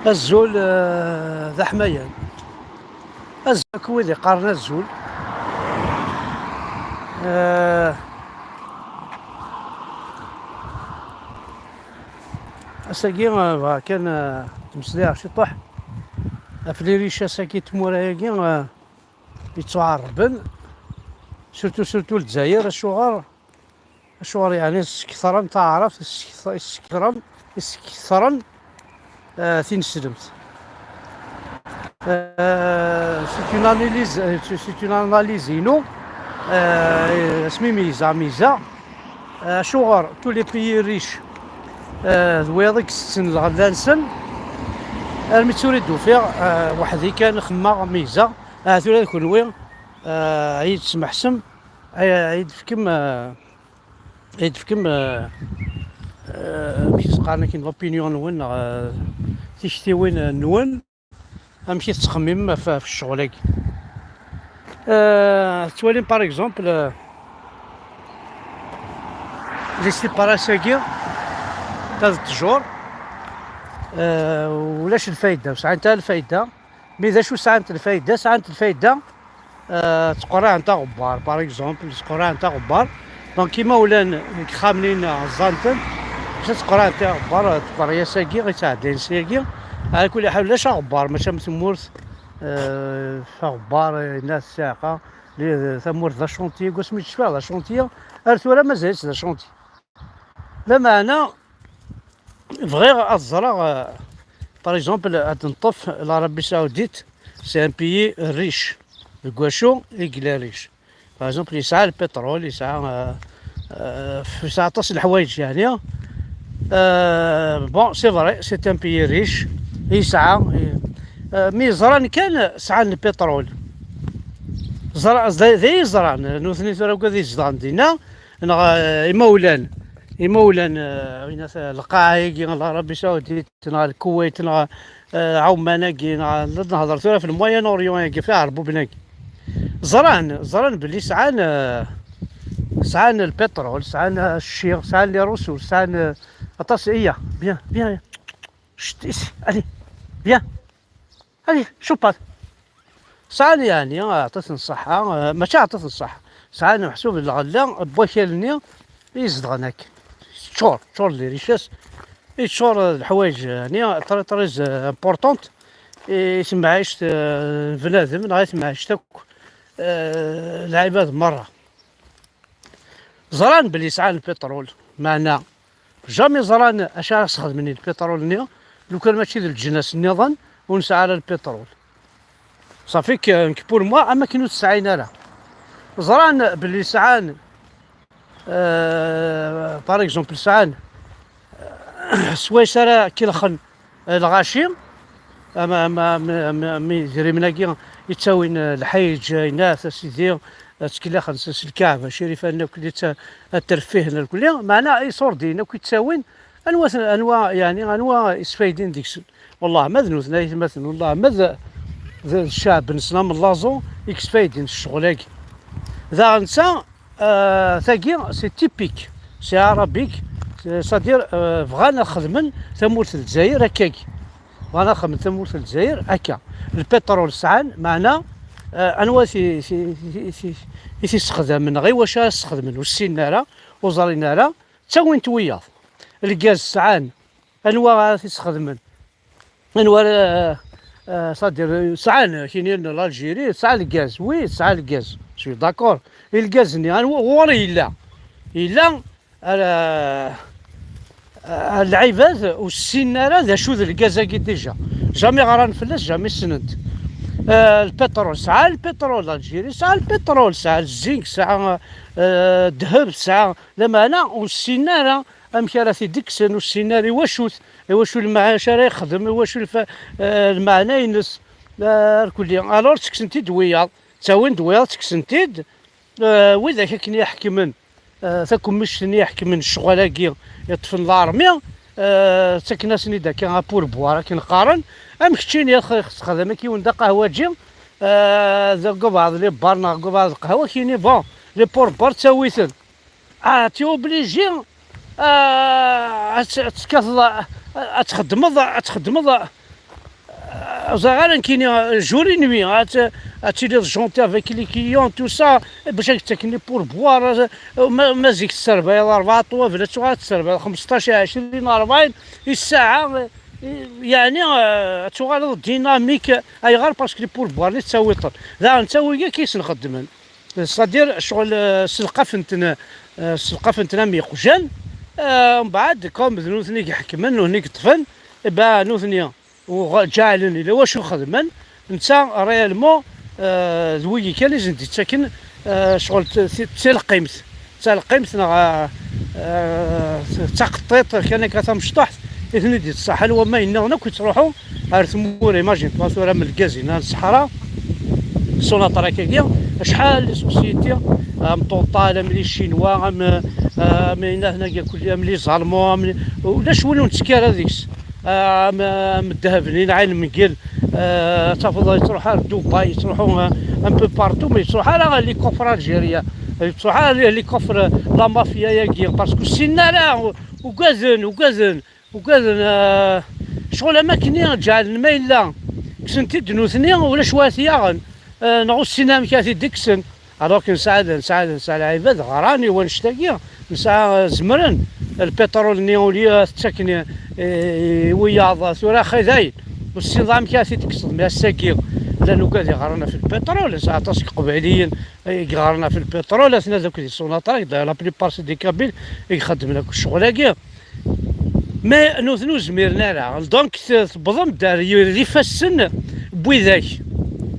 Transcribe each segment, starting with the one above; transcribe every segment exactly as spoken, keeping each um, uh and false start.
Azul, eh, d aḥmayan. Azul akk wid iqqaren azul. Eh, ass-agi, eh, bɣa kan, eh, ttmeslayeɣ ciṭuḥ ɣef les richesses-agi n tmura-agi, eh, yettuɛerben, surtout, surtout Lezzayer. Acuɣer? Acuɣer yeɛni sketren taɛrabt, sketren, sketren, sketren, eh, tineslemt? Eh, c'est une analyse, eh, c'est une analyse inu, eh, asmi meyza, meyza. Eh, acuɣer tous les pays riches, eh, d wiyaḍ i isetten lɣella-nsen, armi d tura i d-ufiɣ, eh, weḥd-i kan xemmeɣ meyza. Ah, tura d kenwi, eh, ad yi-d-tesmeḥsem, ay, ay d-tefkem, eh, ay d-tefkem, eh, eh, amek i s-qqaren akken, l'opinion-nwen, neɣ, eh, tiktiwin-nwen, amek i tettxemmimem ɣef, ɣef ccɣel-agi? Eh, tettwalim, par exemple, eh, les séparas-agi, ta d ttjur, eh, ulac lfayda, ur sɛint ara lfayda. Mi d acu sɛant lfayda? Sɛant lfayda, eh, ttqerriɛent aɣebbar, par exemple, ttqerriɛent aɣebbar. Donc, imawlan deg yexxamen-in ẓẓan-ten, maca ttqerriɛent aɣebbar, eh, ttqerriyas-agi i ttɛeddayen syagi, ɛla kulli ḥal, ulac aɣebbar, mačči am tmurt, eh, aɣebbar, eh, yenna ssiɛqa, li-, tamurt d achantier, deg wasmi d-tecfiɣ d achantier, ar tura mazal-itt d achantier. Lameɛna, bɣiɣ ad ẓreɣ, eh, par exemple, ad neṭṭef l'Arabie Saoudite, c'est un pays riche. Deg wacu i yella riche? Par exemple, yesɛa lpiṭrul, yesɛa, eh, eh, yesɛa aṭas n leḥwayeǧ, yeɛni. Eh, bon, c'est vrai, c'est un pays riche. Yesɛa, eh, mi ẓran kan sɛan lpiṭrul. Ẓra-, d, d ay ẓran, nutni tura akk ad izedɣen dinna, neɣ, eh, imawlan, imawlan, eh, winat, eh, lqaɛa-agi, l'Arabie Saoudite, neɣ Lkuwait, neɣ, eh, Ɛuman-agi, neɣ ad nehḍer tura ɣef le Moyen-Orient-agi, ɣef Iɛerbuben-agi. Ẓran, ẓran belli sɛan, eh, sɛan lpiṭrul, sɛan, eh, cci, sɛan les ressources, sɛan, eh, aṭas, iya, bien, bien, chut, ici, allez, bien, allez, chut pas. Sɛan, yeɛni, aṭas n ṣṣeḥḥa, eh, mačči aṭas n ṣṣeḥḥa, sɛan meḥsub lɣella n wakal-nni i izedɣen akk. Teččur, teččur d les richesses, i teččur d leḥwayeǧ, yeɛni, très, très, eh, importantes i temɛict, eh, n bnadem, neɣ i temɛict akk, eh, lɛibad merra. Ẓran belli sɛan lpiṭrul, meɛna jamais ẓran acu ara sxedmen i lpiṭrul-nni, lukan mačči d leǧnas nniḍen ur nesɛi ara lpiṭrul. Safi que nekk, pour moi, am akken ur t-sɛin ara. Ẓran belli sɛan, eh, par exemple, sɛan, eh, swayes ara kelxen, eh, lɣaci, am, am, am, am, am idrimen-agi yettawin, eh, lḥiǧ, eh, inat, a sidi, eh, ttkelliɣen s, s lkaɛba cirifa-nni akk, ad terfihen irkelli, meɛna iṣurdiyen akk yettawin, anwa ten-, anwa, yeɛni, anwa isfayden deg-sen? Wallah, ma d nutni aytmaten, wallah, ma d, d ccɛeb-nsen amellaẓu i yesfayden s ccɣel-agi. Daɣen netta, euh, tagi, c'est typique, c'est arabique, c'est-à-dire, euh, bɣan ad xedmen tamurt n Lezzayer akkagi. Bɣan ad xedmen tamurt n Lezzayer akka. Lpiṭrul sɛan, meɛna, euh, anwa ti-, ti-, ti-, ti-, i t-issexdamen, neɣ i wacu ara t-sxedmen, ur ssinen ara, ur ẓrin ara, ttawin-t wiyaḍ. Lgaz sɛan, anwa ara t-issexdmen? Anwa ara, eh, eh, c'est-à-dire, sɛan, kini n l'Algérie, tesɛa lgaz, oui, tesɛa lgaz, je suis d'accord. I lgaz-nni, anwa, ɣur-i yella? Yella, eh, eh, lɛibad ur ssinen ara d acu d lgaz-agi déjà. Jamais ɣran fell-as, jamais ssnen-t. Eh, lpiṭrul, tesɛa lpiṭrul, l'Algérie, tesɛa lpiṭrul, tesɛa zzink, tesɛa, eh, ddheb, tesɛa, lameɛna ur ssinen ara amek ara t-id-kksen, ur ssinen ara i wacu-t, i wacu lmeɛna, acu ara yexdem, i wacu lfa-, eh, lmeɛna-ines, eh, irkelli. Alors, ttekksen-t-id wiyaḍ, ttawin-d wiyaḍ, ttekksen-t-id, eh, widak akken i iḥekmen, eh, takemmict-nni iḥekmen ccɣel-agi, yeṭṭfen l'armée, eh, ttaken-asen-id akka à pourboire, akken qqaren, am keččini, ax-, ax-, texdem akka yiwen d aqehwaǧi, eh, deg ubeɛḍ les bars neɣ deg ubeɛḍ lqahwa, kini, bon, les pourboires ttawi-ten. Ah, t'es obligé, ah, ad t-, ad tekkateḍ, ah, ad txeddmeḍ, ad txeddmeḍ, ah, Ẓriɣ ara nekkini, euh, jour et nuit, ad, ad tiliḍ gentil avec les clients, tout ça, bac ad k-ttaken les pourboires, euh, ma, ma zik tesserbayeḍ rebɛa ṭwabel, ad tuɣal ad tesserbayeḍ xmesṭac, ɛecrin, rebɛin i ssaɛa, euh, yeɛni, euh, ad tuɣaleḍ dynamique. Ayɣer? Parce que les pourboires-nni tettawiḍ-ten. Daɣen d tawiya i s-nxeddmen. C'est-à-dire, ccɣel, euh, selqafen-ten, euh, selqafen-ten am yeqjan, euh, mbeɛd, comme d nutni i iḥekmen, nutni i yeṭṭfen, eh ben, nutni, uɣ-, ǧeɛlen ila wacu xedmen, netta, réellement, euh, d wigi kan i sen-d-ittaken, euh, ccɣel t-, t-, d tilqimt, d talqimt neɣ, euh, euh, d taqeṭṭiṭ kan akka tamecṭuḥt i ten-id-ittṣaḥen, wama yenniḍen akk yettruḥu ar tmura, imagine-toi tura am lgaz-inna n ṣṣeḥra, Sonatrach-agi, acḥal n les sociétés, am Total, am les Chinois, am, am yenna-ten-agi kulli, am les Allemands, am, ulac win ur nettekki ara deg-s. Am, am ddheb-nni n Ɛin Mengel, eh, tafeḍ yettruḥ ar Dubai, yettruḥu, eh, un peu partout, mais yettruḥ ara les coffres algériens, yettruḥ ara les coffres la mafia-agi, parce que ur ssinen ara, ugaden, ugaden. Ugaden, eh, ccɣel am akken i ǧeɛlen ma yella, kksen-t-id nutni, ulac wa t-yaɣen, eh, neɣ ur ssinen amek ara t-id-kksen. Alors que nesɛa, nesɛa, nesɛa lɛibad ɣran i wannect-agi, nesɛa, eh, zemren, lpiṭrul-nni uli, eh, tettaken i, i, i wiyaḍ, tura axi dayen, ur tessineḍ amek ara t-id-tekkseḍ, mais ass-agi llan ugad iɣran ɣef lpiṭrul, nesɛa aṭas n Iqbayliyen i iɣran ɣef lpiṭrul, atna d akk di Sonatrach, la plupart c'est des Kabyles i ixeddmen akk ccɣel-agi. Mais nutni ur zmiren ara. Donc, t-, tewwḍem-d ar y-, ar ifassen n widak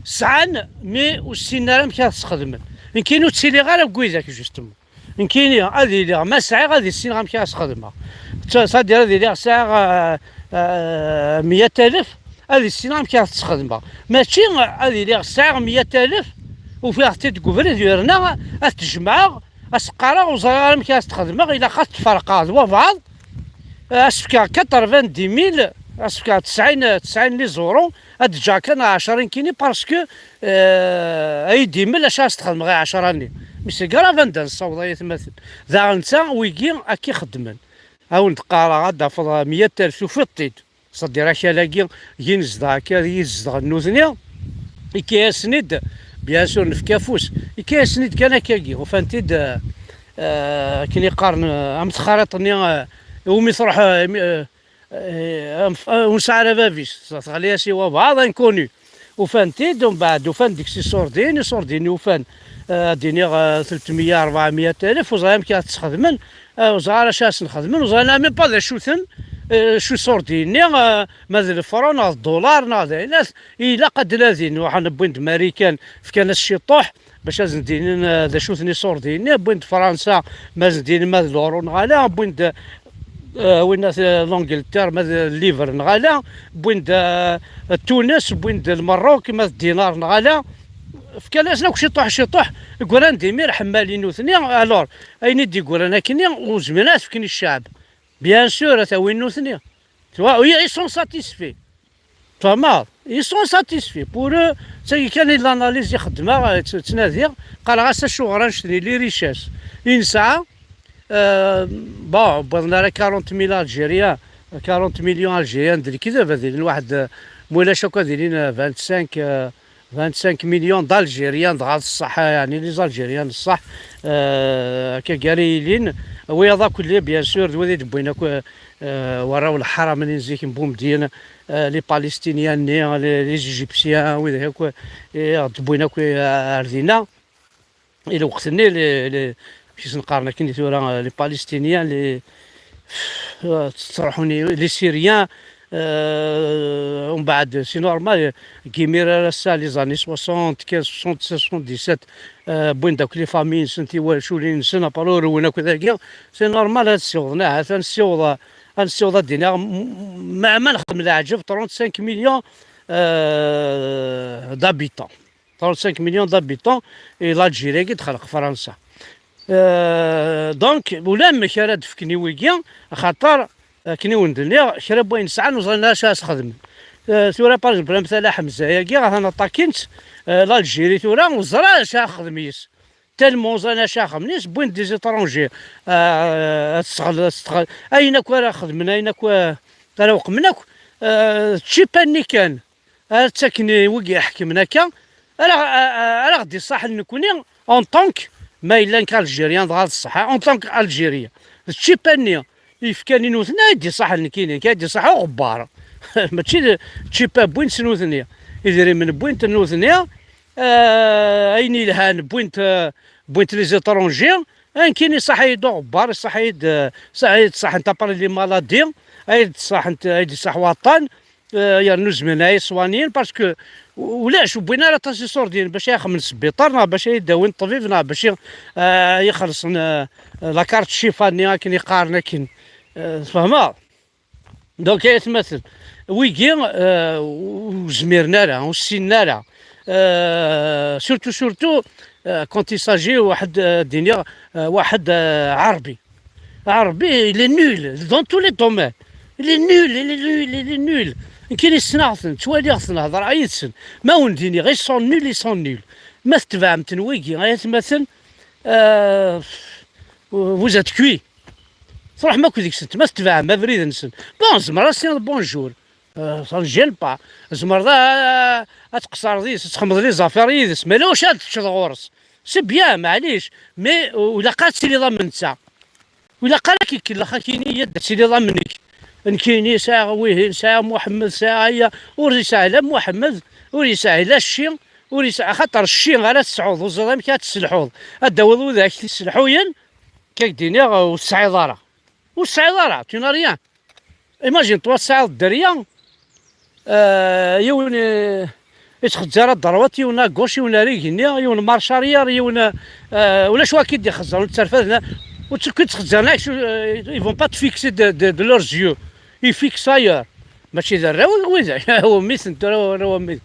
sɛan, mais ur ssinen ara amek ara t-sxedmen. Nekkini ur ttiliɣ ara deg widak, justement. Nekkini ad iliɣ ma sɛiɣ, ad issineɣ amek ara s-xedmeɣ. T-, c'est-à-dire ad iliɣ sɛiɣ, euh, euh, meyya alef, ad issineɣ amek ara t-sxedmeɣ. Mačči ad iliɣ sɛiɣ meyya alef, ufiɣ-t-id deg ubrid, yerna ad t-jemɛeɣ, ad s-qqareɣ ur ẓriɣ ara amek ara s-t-xedmeɣ, ilaq ad t-ferqeɣ d wabɛaḍ, ad s-fkeɣ quatre-vingt-dix mille, ad s-fkeɣ tesɛin, tesɛin les euros, ad d-ǧǧeɣ kan ɛecra nekkini, parce que, euh, ay d-imel acu ara s-t-xedmeɣ i ɛecra-nni. Mais c'est grave anda nessaweḍ ay atmaten. Daɣen netta wigi akka i xeddmen. Ad wen-d-qqareɣ, ad d-tafeḍ meyya alef, tufiḍ-t-id. C'est-à-dire akal-agi, gin zdeɣ akka, i zedɣen nutni, ikka-yasen-id, bien sûr, nefka afus, ikka-yasen-id kan akkagi, ufan-t-id, euh, euh, akken i qqaren, euh, am txariṭ-nni, euh, iwumi truḥ, euh, imi, euh, euh, am f-, euh, ur nesɛi ara bab-is, teɣli-as i wabɛaḍ, inconnu. Ufan-t-id, umbeɛd ufan deg-s iṣurdiyen, iṣurdiyen ufan, euh, ad d-iniɣ, euh, tletmeyya, rebɛemeyya alef, ur ẓriɣ amek ara t-sxedmen, euh, ur ẓriɣ ara acu ara sen-xedmen, ur ẓriɣ même pas d acu-ten, euh, acu iṣurdiyen-nni, euh, ma d lefran neɣ d ddulaṛ neɣ d ayen, ilaq ad d-nadin, ruḥen wwin-d Marikan, fkan-as ciṭuḥ, bac ad sen-d-inin, eh, d acu-ten iṣurdiyen-nni, wwin-d Fransa, ma ad sen-d-inin ma d l'euro neɣ ala, wwin-d, eh, winna, eh, l'Angleterre, ma d livre neɣ ala, wwin-d, eh, Tunes, wwin-d Lmerruk, ma d dinar neɣ ala, fkan-asen akk ciṭuḥ, ciṭuḥ, gran-d imir ḥemmalen nutni, alors, ayen i d-yeggran akkenni, ur zmiren ad t-fken i ccɛeb. Bien sûr, ad t-awin nutni. Tu vois, ils sont satisfaits. Tfehmeḍ? Ils sont satisfaits. Pour eux, d tagi kan i d l'analyse i xeddmeɣ, eh, tt-, ttnadiɣ, qqareɣ-as acuɣer annect-nni les richesses i nesɛa, eh, bon, wwiḍen ara quarante mille Algériens, quarante millions Algériens d lekdeb, ad ilin waḥed, eh, ma ulac akk ad ilin, eh, vingt-cinq, eh, vingt-cinq millions d'Algériens, dɣa d ṣṣeḥ, yeɛni les Algériens n ṣṣeḥ, eh, akka gar i yilin, wiyaḍ akk lli, bien sûr, d wid i d-wwin akk, eh, warraw n leḥram-nni n zik n Bumedyen, eh, les Palestiniens-nni, les, les Égyptiens, wid akk, eh, i ɣ-d-wwin akk, eh, ar dinna. I lweqt-nni, les, les, amek i sen-qqaren akken i tura, eh, les Palestiniens, les, eh, ttruḥun i, les Syriens, eh, umbeɛd, c'est normal, eh, deg imir ar ass-a, les années soixante-quinze, soixante-seize, soixante-dix-sept, eh, wwin-d akk les familles-nsen, tiwaculin-nsen, après ur rewwin akk dagi, c'est normal ad ssiwḍen, ahat ad nessiwḍ, ad nessiwḍ ad d-iniɣ, m-, m-, meɛma nexdem leɛǧeb, trente-cinq millions, eh, d'habitants. Trente-cinq millions d'habitants, i l'Algérie-agi d-txelq Fransa. Euh, donc, ulamek ara d-fken i wigi, axaṭer, akken i wen-d-nniɣ, kra n wayen sɛan ur ẓrin ara acu ara s-xedmen. Euh, tura, par exemple, am Tala Ḥemza-agi, atan aṭakin-tt, euh, l'Algérie tura, ur ẓra acu ara xedmen yis. Tellement ur ẓrin acu ara xedmen yis, wwin-d des étrangers, euh, ad sɣel-, ad sɣel-, ayen akk ara xedmen, ayen akk, euh, ara weqmen akk, euh, d tcipa-nni kan. ara ttaken i wigi iḥekmen akka, ara, ara ɣ-d-iṣaḥen nekni, en tant que, ma yella nekk Algérien, dɣa d ṣṣeḥ, en tant que Algérien. D tčipa-nni yefkan i nutni ay d-iṣaḥen nekkini, ay d-iṣaḥ uɣebbar. Mačči d tčipa wwin-tt nutni, idrimen wwin-t nutni, eh, ayen yelhan wwin-t, eh, wwin-t les étrangers, eh, nekkini ṣaḥ-iyi-d uɣebbar, ṣaḥ-iyi-d, eh, ṣaḥ-iyi-d ṣaḥent après les maladies, ay d-ṣaḥent, ay d-iṣaḥ waṭṭan, eh, yernu zemren ay ṣwaniyen, parce que ulac, ur wwin ara aṭas iṣurdiyen bac ay xedmen sbiṭar, neɣ bac ay d-awin ṭṭbib, neɣ bac ay, eh, ixellṣen, eh, la carte chifa-nni akken i qqaren akken. Eh, tfehmeḍ? Donc, ay atmaten, wigi, eh, ur zmiren ara, ur ssinen ara. Eh, surtout, surtout, eh, quand il s'agit waḥed, eh, d-iniɣ, eh, waḥed, eh, Ɛerbi. Ɛerbi, il est nul dans tous les domaines. Il est nul, il est nul, il est nul. Nekkini ssneɣ-ten, ttwaliɣ-ten, hedreɣ yid-sen. Ma wen-d-iniɣ, ils sont nuls, ils sont nuls. Ma tetbeɛem-ten wigi, ay atmaten, eh, vous êtes cuits. Tṛuḥem akk deg-sent, ma tetbeɛem abrid-nsen. Bon, tzemreḍ ad s-tiniḍ bonjour. Euh, ça ne gêne pas. Tzemreḍ a-, a-, ad tqeṣṣreḍ yid-s, ad txedmeḍ les affaires yid-s. Mais ulac ad teččeḍ ɣur-s. C'est bien, maɛlic. Mais, euh, ur ilaq ara ad tiliḍ am netta. Ur ilaq ara ad k-ikellex akini ad tiliḍ am nekk. Nekkini sɛiɣ wihin, sɛiɣ Muḥemmed, sɛiɣ aya. Ur yesɛi la Muḥemmed, ur yesɛi la cci, ur yesɛi, axaṭer cci ara tesɛuḍ, ur teẓriḍ amek ad tesselḥuḍ. Ad d-tawiḍ widak tisselḥuyen, akka k-d-iniɣ, ur tesɛiḍ ara. Ur tesɛiḍ ara, tu n'as rien. Imagine-toi tesɛiḍ dderya, euh, yiwen, euh, yettxezzir à droite, yiwen à gauche, yiwen ar igenni, yiwen marche arrière, yiwen, euh, ulac wa k-id-ixezzren, ur tterfaden, ur tt-, ur ttxezzren, euh, ils vont pas te fixer de, de, de leurs yeux. Ils fixent ailleurs. Mačči d arraw i widak, arraw n mmi-tsen, arraw, arraw n mmi-tsen.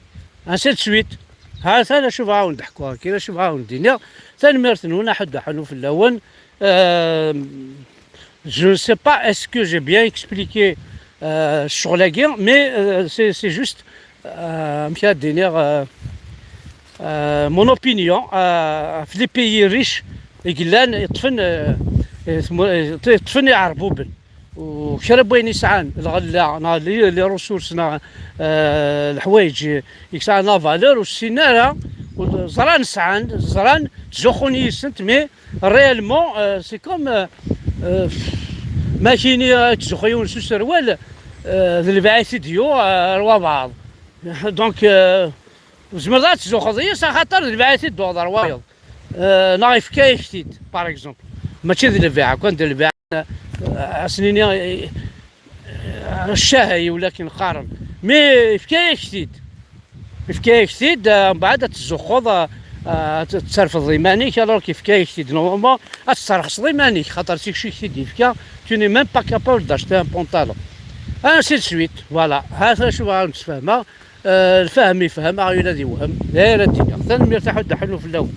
Ainsi de suite. Ha-t-an acu bɣiɣ ad wen-d-ḥkuɣ, kra acu bɣiɣ ad wen-d-iniɣ. Tanemmirt-nwen, aḥuddu aḥunnu fell-awen. Euh, je ne sais pas est-ce que j'ai bien expliqué, euh, ccɣel-agi, mais, euh, c'est, c'est juste, euh, amek ad d-iniɣ, euh, euh, mon opinion, euh, ɣef les pays riches i yellan, yeṭṭfen, euh, yeṭṭfen iɛerbuben. U kra n wayen i sɛan, lɣella, neɣ les, les ressources, neɣ, euh, leḥwayeǧ i, i yesɛan la valeur, ur ssinen ara, ur ẓran sɛan, ẓran, ttzuxxun yis-sent, mais réellement, euh, c'est comme, euh, euh, ma kini ad ttzuxxu yiwen s userwal, euh, d lbiɛ i t-id-yuɣ, euh, ar wabeɛḍ. Donc, euh, tzemreḍ ad tzuxxeḍ yis, axaṭer d lbiɛ i t-id-tuɣeḍ ar wayeḍ. Euh, neɣ yefka-yak-t-id, par exemple. Mačči d lbiɛ, kan d lbiɛ, euh, ad s-nini, euh, ccahay, walakin qqaren. Mais yefka-yak-t-id. Yefka-yak-t-id, euh, mbeɛd ad tzuxxuḍ, euh, euh, ad terfeḍ iman-ik, alors yefka-yak-t-id. Normalement, ad tesserxseḍ iman-ik, xaṭer si kečč i k-t-id-yefka, tu n'es même pas capable d'acheter un pantalon. Ainsi de suite, voilà. Ha-t-a acu ara wen-d-sfehmeɣ. Euh, lfahem ifhem, aɣyul ad iwhem. D ayen ara d-iniɣ. Tanemmirt, aḥuddu aḥunnu fell-awen.